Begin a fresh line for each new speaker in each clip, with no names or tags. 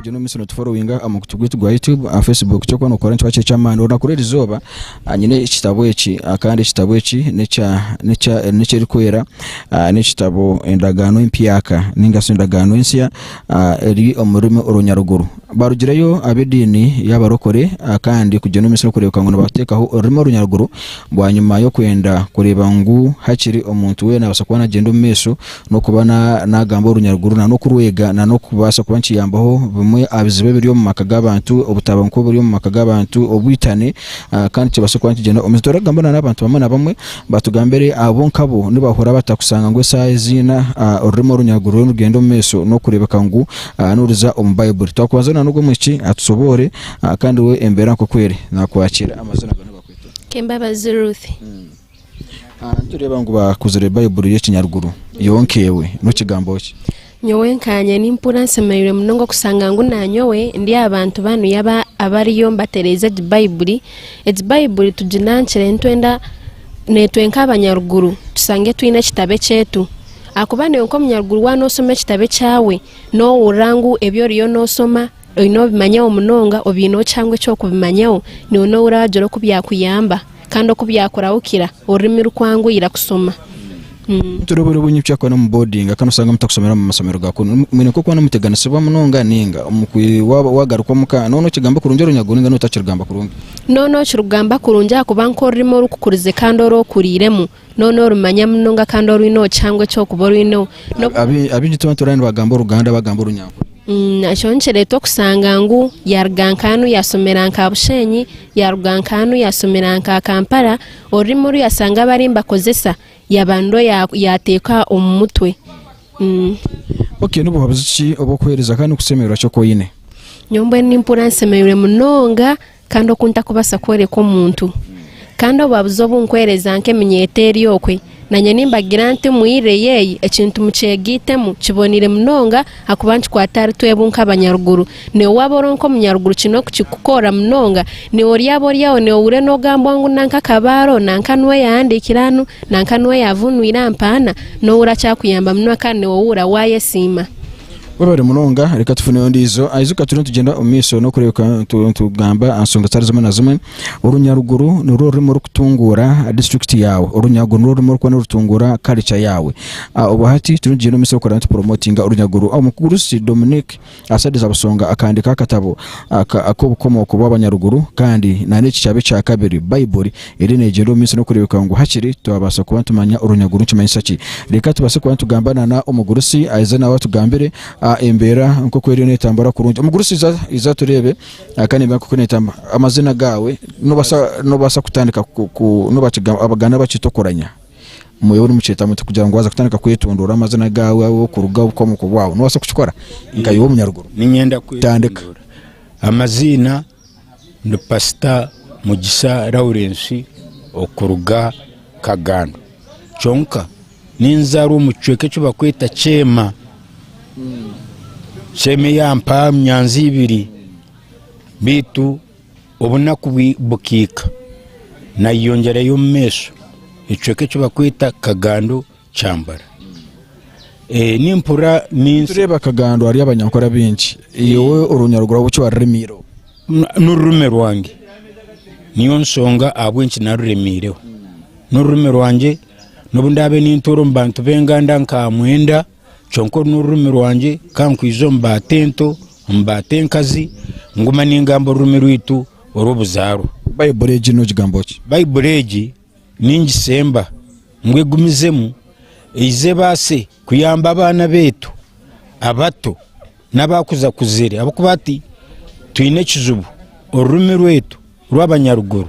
kugyenda omu maisho notuforowinga aha mukutu gwaitu gwa YouTube, aha Facebook kyokuba nokora nikiba kiri eky'amaani. Orunaku rw'erizooba nyine ekitabo eki kandi ekitabo eki n'ekya n'ekya n'ekirikwera n'ekitabo endagaano empyaka ninga shi endagaano ensya eri omu rurimi orunyaruguru. Barugireyo ab'ediini y'abarokore kandi kugyenda omu maisho n'okureebeka ngu nibateekaho orurimi orunyaruguru bwanyima y'okwenda kureeba ngu hakiri omuntu weena naabaasa kuba naagyenda omu maisho n'okuba naagamba orunyaruguru na n'okurwega na n'okubaasa kuba nikiyambaho bimwe aha bizibu ebiri omu maka g'abantu, obutabanguko oburi omu maka g'abantu, obwitane kandi kibaase kuba nikigyenda omu maisho. Turagamba na n'abantu bamwe na bamwe batugambire abo nkabo nibahurira bata kushanga ngu eshaaha ezi ina orurimi orunyaruguru ruriyo nirugyenda omu maisho n'okureebeka ngu niruza omu Baiburi. Twakubanza na n'ogwo omwishiki atusoboore kandi we embeera nk'oku eri. Nakwakira amazina gaawe nibakweta ota?
Kembabazi Ruth.
Nitureeba ngu bakozire Baiburi y'ekinyaruguru yonka ewe n'okigambo ki?
Nyowe nkanye nimpurira nshemereirwe munonga okusanga ngu nanyowe ndi aha bantu banu aba abariyo nibatereeza egi Baiburi. Egi Baiburi tuginankire nitwenda naitwe nk'abanyaruguru tushange twine ekitabo ekyaitu ahakuba naiwe nk'omunyaruguru waaba noshoma ekitabo ekyawe nohurira ngu ebi oriyo noshoma oine obimanyaho munonga obiineho kihango eky'okubimanyaho naiwe nohurira wagira oku byakuyamba. Kandi oku byakurahukira orurimi rukwanguhira kusoma.
Nitureeba obwire obwingi kukira kuba n'omu boarding kandi osanga mutakusomera omu masomero ga kunu. Mwine nk'okuba nimuteganisibwa munonga ninga omu kwi waaba wagaruka omuka noona okigamba kurungi orunyaguru ninga notakirugamba kurungi?
Noona okirugamba kurungi ahakuba nk'orurimi orukukurize kandi oru okuriiremu noona orumanya munonga kandi orwineho kihango eky'okuba orwineho.
N'obu. Abaingi twaba nitureba nibagamba Oruganda bagamba Orunyankore.
Nakyo nikireeta okusanga ngu yaruga nk'anu yasomera nka Bushenyi, yaruga nk'anu yasomera nka Kampala, orurimi oru yasanga bari nibakozesa yaba nirwo yateeka omu mutwe.
Okay, n'obuhabuzi ki obu orikuheereza kandi n'okushemererwa ki oku oine?
Nyowe mbwenu nimpurira nshemereirwe munonga kandi oku ntakubaasa kworeka omuntu. Kandi obuhabuzi obu nkwereza nk'eminyeeto eri okwe, naanye nimbagira nti mwirireyo eyi, ekintu mukyegaitemu, kiboneire munonga ahakuba nikikwata ahari twebwe nk'abanyaruguru. Naiwe waaba ori nk'omunyaruguru kiine oku kirikukukorera munonga, naiwe oryaba ori aho noohurira noogambwa ngu nanka akaba ariho, nanka niwe yaahandiikire hanu, nanka niwe yaavunwire aha mpaana, noohurira kyakuyamba munonga kandi naiwe ohurira waayesiima.
Webare munonga reka tufune ondiijo. Aijuka turiyo nitugyenda omu maisho n'okureebeka nitugamba aha nshonga zitari zimwe na zimwe. Orunyaruguru nirwo rurimi orurikutunguura disiturikiti yaawe. Orunyaruguru nirwo rurimi orurikuba nirutunguura karica yaawe. Obwo hati turiyo nitugyenda omu maisho n'okureba nitupuromotinga orunyaruguru. Omugurusi Dominic Asadiza Busonga akahandiika akatabo ak'obukomooko bw'abanyaruguru kandi n'eki kyaba ekyakabiri Baiburi eriyo neegyenda omu maisho n'okureebeka ngu hakiri twabaasa kuba nitumanya orunyaguru nikimanyisa ki. Reka tubaase kuba nitugamba na na omugurusi aize nawe atugambire embeera nk'oku eriyo neetambura kurungi. Omugurusi iza iza tureebe kandi embeera nk'oku neetambura. Amazina gaawe nobaasa nobaasa kutandika ku ku n'obu Abaganda bakyeta okuranya. Mwewe nimukyeta muti kugira ngu waaza kutandika kwetondoora amazina gaawe ahu orikuruga obukomooko bwawe. Nobaasa kukikora nka iwe omunyaruguru?
Niinyenda
Tandika.
kwetondoora. Amaziina Ndi Pasita Mugisha Lawrence okuruga Kagando kyonka ninzaarwa omu kicweka eki barikweta Kyema, Kyema eya Mpaha-Nyanza-ibiri beitu obunaku bukaika nayeyongyerayo omu maisho ekicweka eki barikweta Kagando. Kyambara. Nimpurira ninsi.
Nitureeba Kagando hariyo abanyankore abaingi. Iwe orunyaruguru ahabw'oki waruremiireho?
N'orurimi rwange. Niyo nshonga ahabw'enki naruremiireho. N'orurimi rwangye n'obu ndaabe nintuura omu bantu b'enganda nka mwenda, kyonka oru n'orurimi rwangye ka nkwija omu baatento, omu baatenkazi, nguma ningamba orurimi rwaitu orw'obuzaarwa.
Baiburi egi nogigambaho ki?
Baiburi egi ningisemba ngu egumizemu eize ebaase kuyamba abaana baitu abato n'abakuzakuzire ahabw'okuba hati twine ekizibu orurimi rwaitu rw'abanyaruguru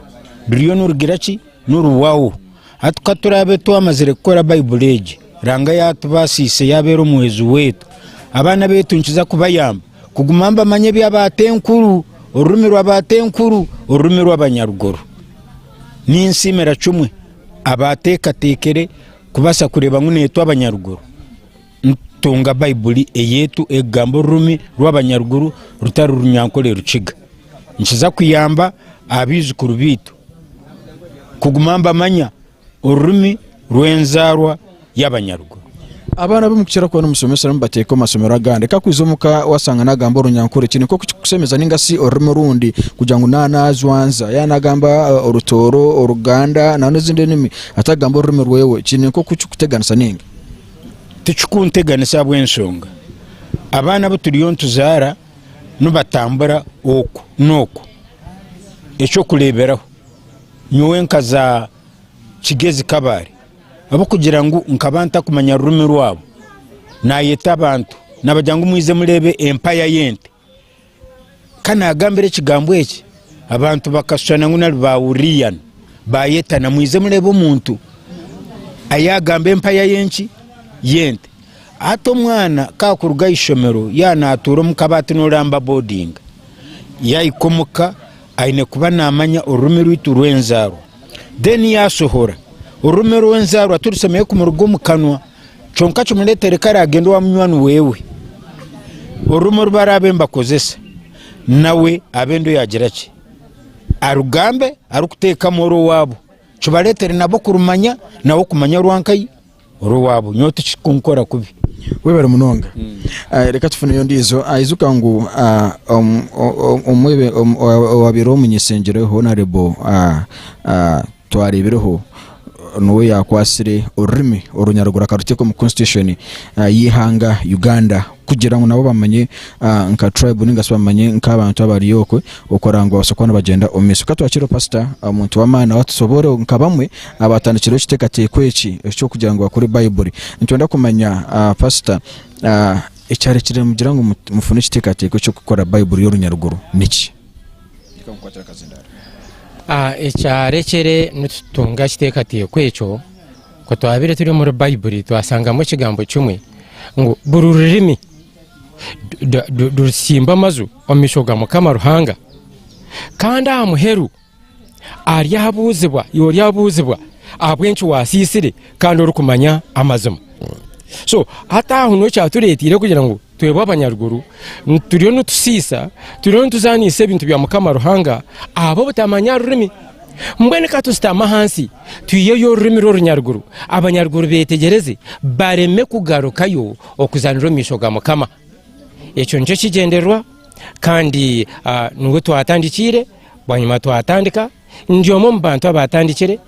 ruriyo nirugira ki? Niruhwaho. Hati ku turaabe twamazire kukora Baibuli egi, Ruhanga yaatubaasiise yaabeera omuhwezi waitu, abaana baitu nikiza kubayamba kuguma nibamanya eby'abaatenkuru, orurimi rw'abaatenkuru, orurimi rw'abanyaruguru. Ninsiimira kimwe abaateekateekire kubaasa kureeba ngu naitwe abanyaruguru nitutunga Baibuli eyaitu erikugamba orurimi rw'abanyaruguru rutari Runyankore Rukiga. Nikiza kuyamba abaijukuru baitu kuguma nibamanya orurimi rw'enzaarwa y'abanyaruguru.
Abaana abu mukukira kuba nimushomesa nimubateeka omu mashomero agandi, ka kwija omuka washanga nagamba orunyankore kiri nk'okukikushemeza ninga shi orurimi orundi kugira ngu naaba najwanza yaaba nagamba orutooro, oruganda na n'ezindi enimi atakugamba orurimi rwewe kiri nk'okukikuteganisa ninga?
Tikikunteganisa ahabw'enshonga abaana abu turiyo nituzaara nibatambura oku n'oku. Eky'okureeberaho nyowe nkaza Kigezi Kabale ahabw'okugira ngu nkaba ntakumanya rurimi rwabo, nayeta abantu nabagira ngu mwije mureebe empaya y'ente. Ka naagambire ekigambo eki, abantu bakashushana ngu nari baawuririyana, baayetana, mwije mureebe omuntu ayaagamba empaya y'enki? Y'ente. Hati omwana ku akuruga aha ishomero yaaba naatuura omuka aba ati nooramba boodinga, yaahika omuka aine kuba naamanya orurimi rwaitu rw'enzaarwa. Then yaashohora, orurimi rw'enzaarwa tirushemereire kumuruga omu kanwa. Kyonka kimureetere ku aragyenda owa munywani wewe, orurimi oru baraabe nibakozesa nawe abe niwe yaagira ki, arugambe arikuteekamu orw'owaabo, kibareetere nabo kurumanya nawe okumanya orwankahi, orw'owaabo. Nyowe tikirikunkora kubi.
Webare munonga. Reka tufuneyo ondiijo. Ijuka ngu owabaire omuny'ishengyero Honarebo Twareebireho niwe yaakwatsire orurimi orunyaruguru akaruteeka omu constitution y'eihanga Uganda kugira ngu nabo bamanye nka tribe ninga shi bamanye nk'abantu abari okwe okureba ngu babaasa kuba nibagyenda omu maisho. Ka twakire pasita omuntu w'amaani nawe atusoboore nka bamwe abatandikireho ekiteekateeko eki eky'okugira ngu bakore Baiburi. Nitwenda kumanya pasita ekyarekire mugira ngu mufune ekiteekateeko eky'okukora Baiburi y'orunyaruguru niki?
Ekyarekire nitutunga ekiteekateeko ekyo, ku twabaire turi omuri Baiburi twasangamu ekigambo kimwe ngu buri rurimi ruritsimba amaju omu maisho ga Mukama Ruhanga, kandi aha muheru aryabuuzibwa, iwe oryabuuzibwa ahabw'enki waasiisire kandi orikumanya amazima. So hati aho niho kyatureeteire kugira ngu Twebwe abanyaruguru turiyo nitusiisa, turiyo nituzaanisa ebintu bya Mukama Ruhanga ahabw'obutamanya rurimi. Mbwenu ka tusitame ahansi twiheyo orurimi rw'orunyaruguru, abanyaruguru beetegyereze bareme kugarukayo okuzaanira omu maisho ga Mukama. Ekyo nikyo kigyendererwa kandi niwe twatandikiire, bwanyima twatandika. Ndi omwe omu bantu abaatandikire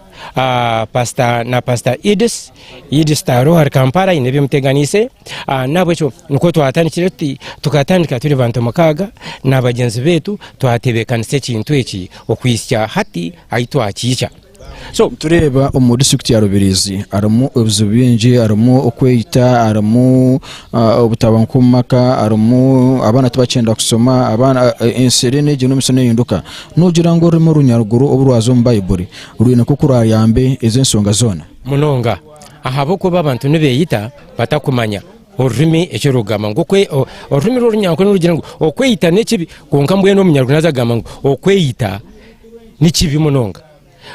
Pasita na Pasita Edith, Edith tariho ahari Kampala haine ebimuteganiise, n'ahabw'ekyo nikwo twatandikire tuti, tukatandika turi bantu mukaaga na bagyenzi baitu twatebeekanisa ekintu eki okuhitsya hati ahu twakihitsya.
So Nitureeba omu disiturikiti ya Rubirizi harimu ebizibu bingi, harimu okweyita, harimu obutabanguko omu maka, harimu abaana tibakyenda kushoma, abaana ensi eriyo neegyenda omu maisho neehinduka. Noogira ngu orurimi orunyaruguru obu rwaza omu Baiburi rwine nk'oku rwayambe ezi enshonga zoona?
Munonga, ahabw'okuba abantu nibeeyita batakumanya orurimi eki rurikugamba ngu orurimi rw'orunyankore nirugira ngu okweyita n'ekibi kwonka mbwenu omunyaruguru naaza kugamba ngu okweyita ni kibi munonga.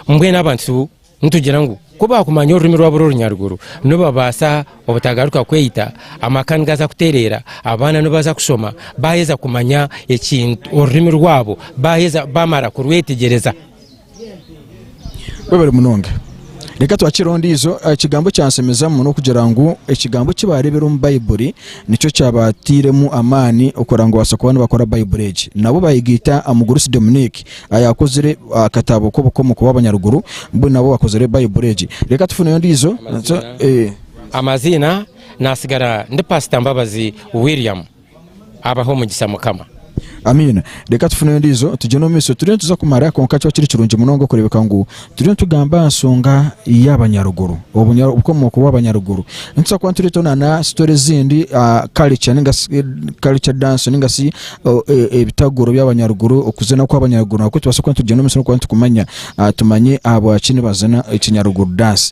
Mbwenu abantu nitugira ngu ku baakumanya orurimi rwabo rw'orunyaruguru nibabaasa obutagaruka kweyita, amaka nigaza kutereera, abaana nibaza kushoma baaheza kumanya ekintu orurimi rwabo baaheza baamara kurwetegyereza.
Webare munonga. Reka twakire ondiijo. Ekigambo ekyansemezamu n'okugira ngu ekigambo eki baareebire omu Baiburi nikyo kyabatairemu amaani okureba ngu babaasa kuba nibakora Baiburi egi. Nabo bayegaita aha mugurusi Dominic ayakozire akatabo k'obukomoko bw'abanyaruguru, mbwenu nabo bakozire Baiburi egi. Reka tufuneyo ondiijo.
Amaziina nasigara ndi Pasita Mbabazi William. Abahe omugisa Mukama.
Amiina. Reka tufune endiijo tugyende omu maisho. Turiyo nituza kumara kwonka kiba kiri kirungi munonga okureebeka ngu turiyo nitugamba aha nshonga y'abanyaruguru, obukomooko bw'abanyaruguru. Nituza kuba nitureetaho na sitore ezindi culture ninga shi culture dance ninga shi ebitaguro by'abanyaruguru, okuzina kw'abanyaruguru nakwo nitubaasa kuba nitugyenda omu maisho n'okuba nitukumanya tumanye ahabwaki nibazina ekinyaruguru dance.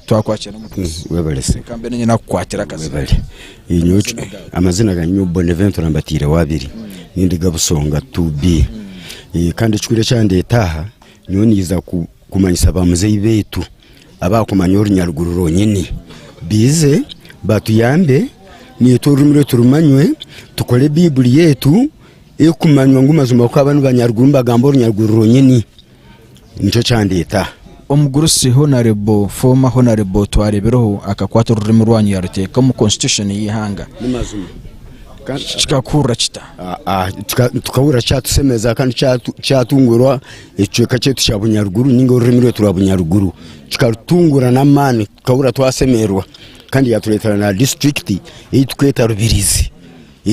Twakwakira
n'omukazi. Webale se.
Reka mbe niinye nakukwatira akazi.
Webale. Nyowe amazina gangye nyowe Bonaventure Mbatiire Wabiri. Nindiga Busonga 2B. Kandi ekikuru ekyandeeta aha, nyowe niiza kumanyisa bamuzeeyi baitu abakumanya orunyaruguru rwonyini. Baize batuyambe naitwe orurimi rwaitu rumanywe, tukore Baiburi yaitu erikumanywa ngu mazima ku aba ni banyaruguru nibagamba orunyaruguru rwonyini. Nikyo kyandeeta aha.
Omugurusi Honarebo, former Honarebo Twarebireho akakwata orurimi rwanyu yaruteeka omu constitution y'eihanga. Kikakuhurira kita?
Tukahurira kyatusemeza kandi kyatungura ekicweka kyaitu kya Bunyaruguru ninga orurimi rwaitu rwa Bunyaruguru. Kikarutungura n'amaani tukahurira twasemererwa kandi yatureetera na disiturikiti ei turikweta Rubirizi.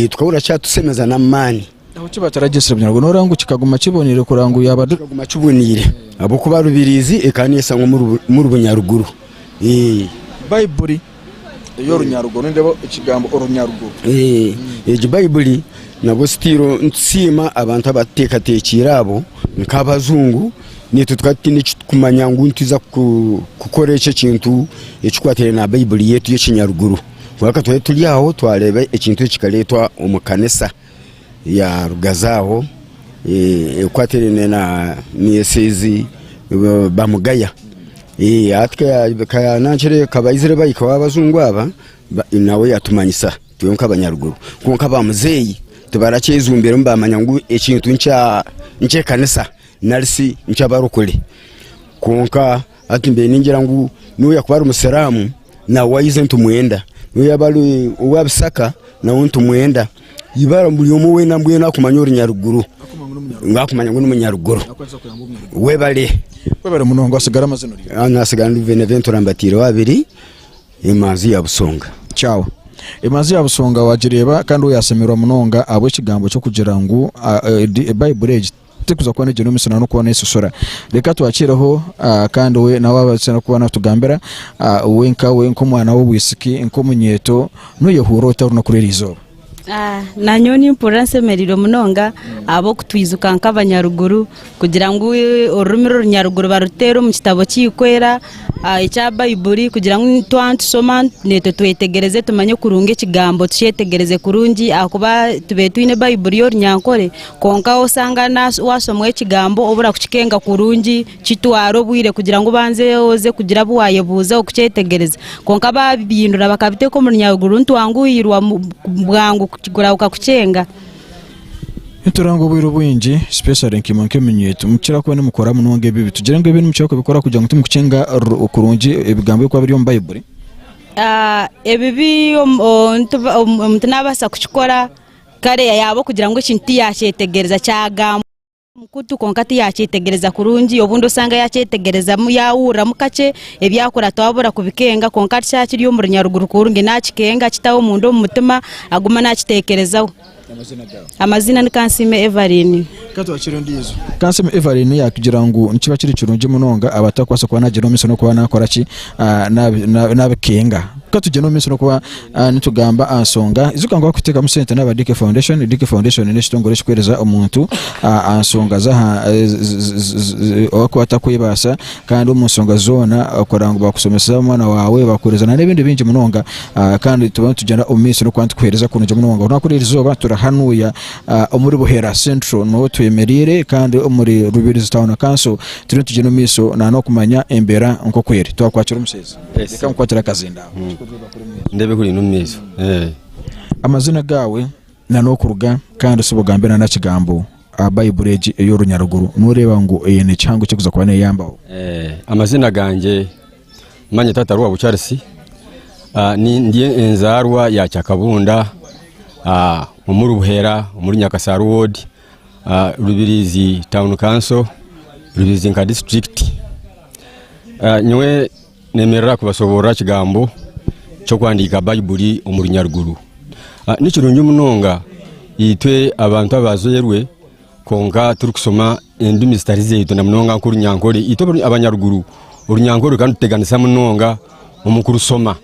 Tukahurira kyatusemeza n'amaani.
Aho ki bataragyesire Bunyaruguru noreeba ngu kikaguma kiboniire kureba ngu yaba.
Kikaguma kiboniire ahabw'okuba Rubirizi ekaba neshangwa omuri Bunyaruguru.
Baiburi ey'orunyaruguru nindeeba ekigambo orunyaruguru.
Egi Baiburi nabwo sitiiro nitusiima abantu abatuteekateekiire abo nk'abajungu naitwe tukaba tutaine eki turikumanya ngu nituza kukora eki ekintu ekikwatiraine na Baiburi yaitu y'ekinyaruguru. Kwonka twaba turi aho twareeba ekintu eki kikareetwa omu kanisa. Ya Rugazi aho ekwatiraine na Misisi Bamugaya. Hati kabaizire bahika ow'abajungu aba nawe yatumanyisa itwe nk'abanyaruguru. Kwonka bamuzeeyi tibarakyejumbiremu bamanya ngu ekintu n'ekyekanisa nari shi n'ekyabarokore. Kwonka hati mbaire ningira ngu n'obu yaakuba ari musiraamu nawe aije nitumwenda, n'obu yaakuba ari owa Bisaka nawe nitumwenda. Ibara buri omwe weena mbwenu akumanya orunyaruguru ngu akumanya ngu n'omunyaruguru. Webale.
Webale munonga wasigara amazina ori?
Nasigara ndi Beneventura Mbatiire Wabiri emanzi ya Busonga.
Ciao. Emanzi ya Busonga wagireeba kandi we yasemererwa munonga ahabw'ekigambo ky'okugira ngu Baiburi egi Tikuza kuba negyenda omu maisho n'okuba nesosora. Reka twakireho kandi we nawe abaase kuba natugambira we nkawe nk'omwana w'obwisiki nk'omunyeeto noyehurra ota orunaku rw'eriizooba?
Nanyowe nimpurira nshemereirwe munonga ahabw'okutwijuka nk'abanyaruguru kugira ngu orurimi rw'orunyaruguru baruteere omu kitabo kirikwera ekya Baiburi kugira ngu twaba nitushoma naitwe twetegyereze tumanye kurungi ekigambo tukyetegereze kurungi ahakuba tubaire twine Baiburi y'orunyankore Kwonka osanga waashoma ekigambo obura kukikenga kurungi, kitwara obwire kugira ngu obanze oze kugira abu waayebuuza okukyetegyereza. Kwonka baabihindura bakabiteeka omu runyaruguru nitwanguhirwa bwangu kurahuka kukyenga.
Nituranga obwire obwingi especially nkaimwe nk'eminyeeto mukira kuba nimukora munonga ebibi. Tugire ngu ebi nimukira kubikora kugira ngu timukukyenga kurungi ebigambo ebirikuba biri omu Baiburi?
Ebibi omuntu naabaasa kukikora. Kare yaaba okugira ngu ekintu tiyakyetegereza kyagambwa omu kutu kwonka tiyakyetegereza kurungi, obundi osanga yakyetegerezamu yahuriramu kakye ebi akura twabura kubikenga kwonka kyaba kiri omu runyaruguru kurungi nakikenga akitaho omunda omu mutima aguma nakitekerezaho. Amazina ni Kansiime Everine.
Kansiime Everine yatugira ngu nikiba kiri kirungi munonga abatakubaasa kuba nagyenda omu maisho n'okuba nakora ki nabikenga. Ka tugyende omu maisho n'okuba Nitugamba aha nshonga, ijuka ngu abarikuteekamu sente n'aba DK Foundation. DK Foundation n'ekitongore ekirikuheereza omuntu aha nshonga orikuba atarikwebaasa kandi omu nshonga zoona kureba ngu baakushomesa omwana waawe, baakuheereza n'ebindi bingi munonga kandi tuba nitugyenda omu maisho n'okuba nitukuheereza kurungi munonga. Orunaku rw'erizooba turi hanuya omuri Buhera Central niho twemereire kandi omuri Rubirizi Town Council turiyo nitugyenda omu maisho n'okumanya embeera nk'oku eri. Twakwakira omushaija. Reka nkukwatire akazindaaro.
Ndebe kuri n'omu maisho.
Amazina gaawe na n'okuruga kandi si bugambe na nakigambo aha Baiburi egi ey'orunyaruguru noreeba ngu eine kihango ekirikuza kuba neyambaho.
Amazina gangye manye Taata Rwabu Charles, ndi enzaarwa ya Kyakabunda omuri Buhera omuri Nyakasaaru ward, Rubirizi town council, Rubirizi nka disiturikiti. Nyowe Nemerera kubasoborora ekigambo ky'okuhandiika Baibuli omu Runyaruguru. Ni kirungi munonga itwe abantu abazairwe kwonka turikushoma endimi zitari zaitu na munonga nk'Orunyankore. Itwe Abanyaruguru, Orunyankore rukaba nirututeganisa munonga omu kurushoma.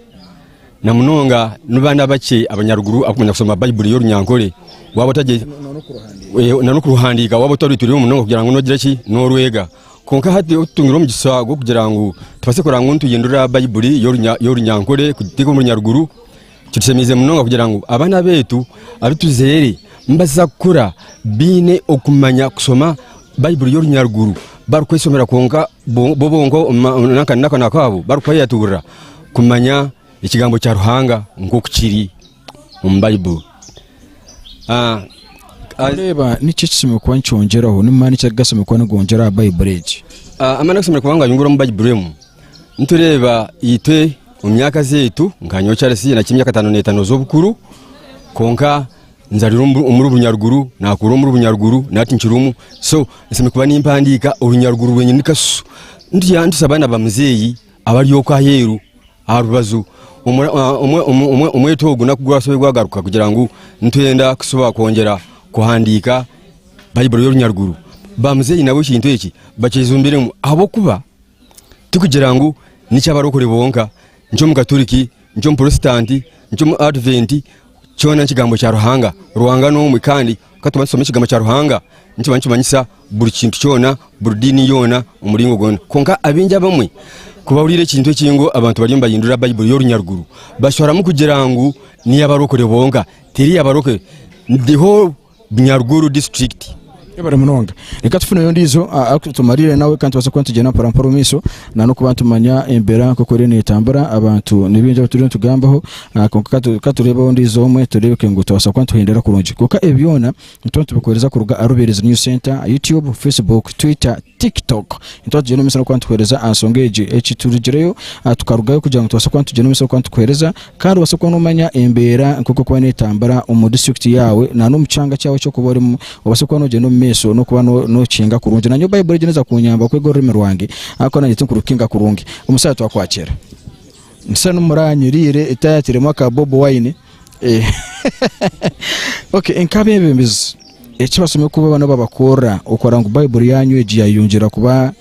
Na munonga n'abaana abakye Abanyaruguru abarikumanya kushoma Baibuli y'Orunyankore waaba otagye na n'okuruhandiika waaba otarwitwire munonga kugira ngu noogira ki noorwega. Kwonka hati obu tutungire omugisha gw'okugira ngu tubaase kureba ngu nituhindura Baibuli y'Orunyankore kugiteeka omu Runyaruguru, kitushemeize munonga kugira ngu abaana baitu abu tuzaire nibaza kukura baine okumanya kushoma Baibuli y'Orunyaruguru barikweshomera kwonka bo bonka n'akanwa kaabo barikweyaturira kumanya ekigambo kya Ruhanga nk'oku kiri omu Baibuli.
Reeba, niki ekishemereire kuba nikyongyeraho? Ni maani ki agashemereire kuba nigongyera aha Baibuli egi?
Amaani agu tushemereire kuba ngu omu Baiburi emu, nitureeba itwe omu myaka zaitu nka nyowe Charles nakiri emyaka 55 z'obukuru kwonka nzarirwe omuri Bunyaruguru nakurira omuri Bunyaruguru nahati nkirimu so nshemereire kuba nimpandiika orunyaruguru rwenyini kashushu. Nitushaba na bamuzeeyi abari okwo aheeru aha rubaju omweto ogu naku gwasoboire gwagaruka kugira ngu nitwenda kusobola kwongyera kuhandiika Baiburi y'orunyaruguru. Bamuzeeyi nabo ekintu eki bakyejumbiremu ahabw'okuba tikugira ngu n'eky'abarokore bonka, n'eky'omukaturiki, n'eky'omuporositanti, n'eky'omuadventi, kyona n'ekigambo kya Ruhanga. Ruhanga n'omwe kandi ku turikuba nitusoma ekigambo kya Ruhanga nikiba nikimanyisa buri kintu kyona, buri diini yoona, omuringo gwona. Kwonka abaingi abamwe ku bahuriire ekintu eki ngu abantu bariyo nibahindura Baiburi y'orunyaruguru, basharamu kugira ngu n'ey'abarokore bonka. Teri ey'abarokore, the whole Nyaruguru district.
Webare munonga. Reka tufuneyo ondiijo tumarire nawe kandi tubaase kuba nitugyenda mpora mpora omu maisho na n'okuba nitumanya embeera nk'oku eriyo neetambura. Abantu ni baingi abu turiyo nitugambaho kwonka ka tureebe ondiijo omwe tureebeke ngu twabaasa kuba nituhendera kurungi. Kwonka ebi byona nituba nitubikuheereza kuruga aha Rubirizi News Centre, YouTube, Facebook, Twitter, TikTok. Nituba nitugyenda omu maisho n'okuba nitukuheereza aha nshonga egi. Eki turugireyo tukarugayo kugira ngu tubaase kuba nitugyenda omu maisho n'okuba nitukuheereza kandi obaase kuba noomanya embeera nk'oku erikuba neetambura omu disiturikiti yaawe n'omu kyanga kyawe eki orikuba orimu obaase kuba noogyenda omu maisho n'okuba nookinga kurungi. Naanye Baiburi egi neeza kunyamba kwega orurimi rwange ahabw'okuba naanye tinkurukinga kurungi. Omusaija twakwakiira. Nshusha n'omuranyiriire etayatiremu aka Bobi Wine. Okay, nk'abeebembezi eki bashemereire kuba bariyo nibabakorera okureba ngu Baiburi yaanyu egi yaayeyongyera kuba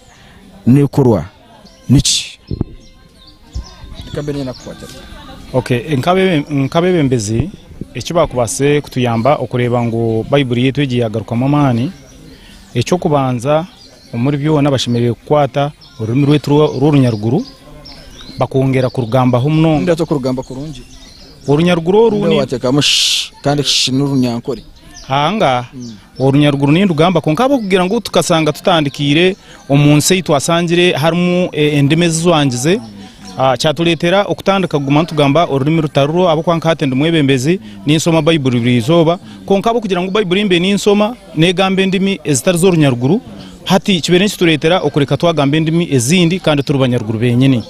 neekorwa niki? Reka mbe niinyenda nakukwatira.
Okay, nk'abeebembezi eki baakubaase kutuyamba okureeba ngu Baiburi yaitu egi yaagarukamu amaani, eky'okubanza omuri byona bashemereire kukwata orurimi rwaitu rw'orunyaruguru bakongyera kurugambaho munonga.
Nindeeba tokurugamba kurungi.
Orunyaruguru oru
Nindeeba wateekamu shi kandi shi n'orunyankore.
Hanga orunyaruguru nindugamba kwonka ahabw'okugira ngu tukasanga tutandikiire omu nsi ei twasangire harimu endimi ezijwangize kyatureetera okutandika kuguma nitugamba orurimi rutari rwo ahabw'okuba nka hati ndi mwebembezi ninshoma Baiburi buri izooba kwonka ahabw'okugira ngu Baiburi ei mbaire ninshoma negamba endimi ezitari z'orunyaruguru hati kibaire nikitureetera okureka twagamba endimi ezindi kandi turi banyaruguru benyini.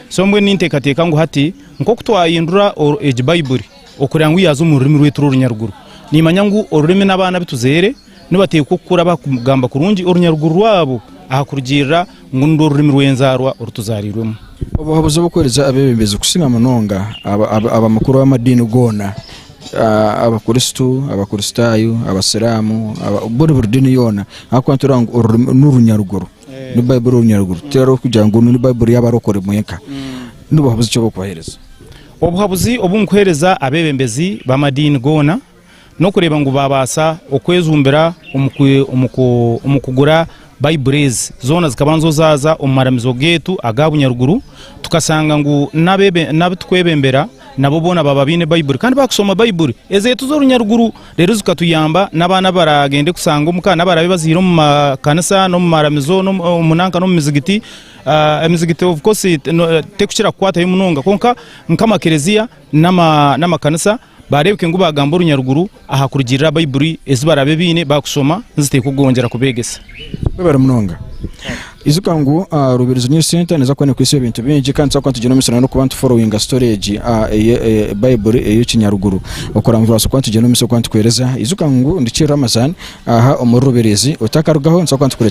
So mbwenu ninteekateeka ngu hati nk'oku twahindura egi Baiburi okureba ngu yaaza omu rurimi rwaitu rw'orunyaruguru, niimanya ngu orurimi n'abaana abu tuzaire nibateekwa kukura barikugamba kurungi orunyaruguru rwabo aha kurugiirira ngu nirwo rurimi rw'enzaarwa oru tuzaariirwemu.
Obuhabuzi oburikuheereza abeebembezi kusinga munonga abamakuru b'amadiini goona, Abakristo, Abakristaayo, Abasiraamu, buri diini yoona ahabw'okuba nitureeba ngu orurimi n'orunyaruguru. Ni Baiburi orunyaruguru teri kugira ngu ni Baiburi y'abarokore mwenka. Ni buhabuzi ki obu orikubaheereza?
Obuhabuzi obu nkuheereza abeebembezi b'amadiini goona n'okureeba ngu baabaasa okwejumbira omu kugura Baiburi ezi zoona zikaba nizo zaaza omu maramizo gaitu aga bunyaruguru tukashanga ngu n'abu turikwebembera nabo boona baaba baine Baiburi kandi baakushoma Baiburi ezaitu z'orunyaruguru reero zikatuyamba n'abaana abaraagende kushanga omuka n'abaraabe baziire omu makanisa n'omu maramizo n'omu nanka n'omu mizigiti. Emizigiti of course terikukira kukwatayo munonga kwonka nk'amakereziya n'amakanisa baareebeke ngu baagamba orunyaruguru aha kurugiirira Baiburi ezi baraabe baine baakushoma niziteekwa kwongyera kubeegyesa.
Webare munonga. Ijuka ngu Rubirizi News Centre neeza kuba nekwitsya ebintu bingi kandi nituza kuba nitugyenda omu maisho n'okuba nituforowinga story egi Baiburi ey'ekinyaruguru okureba ngu turabaasa kuba nitugyenda omu maisho kuba nitukuheereza. Ijuka ngu ndi Kiir Ramazan aha omuri Rubirizi otakarugaho nituza kuba nitukureetera.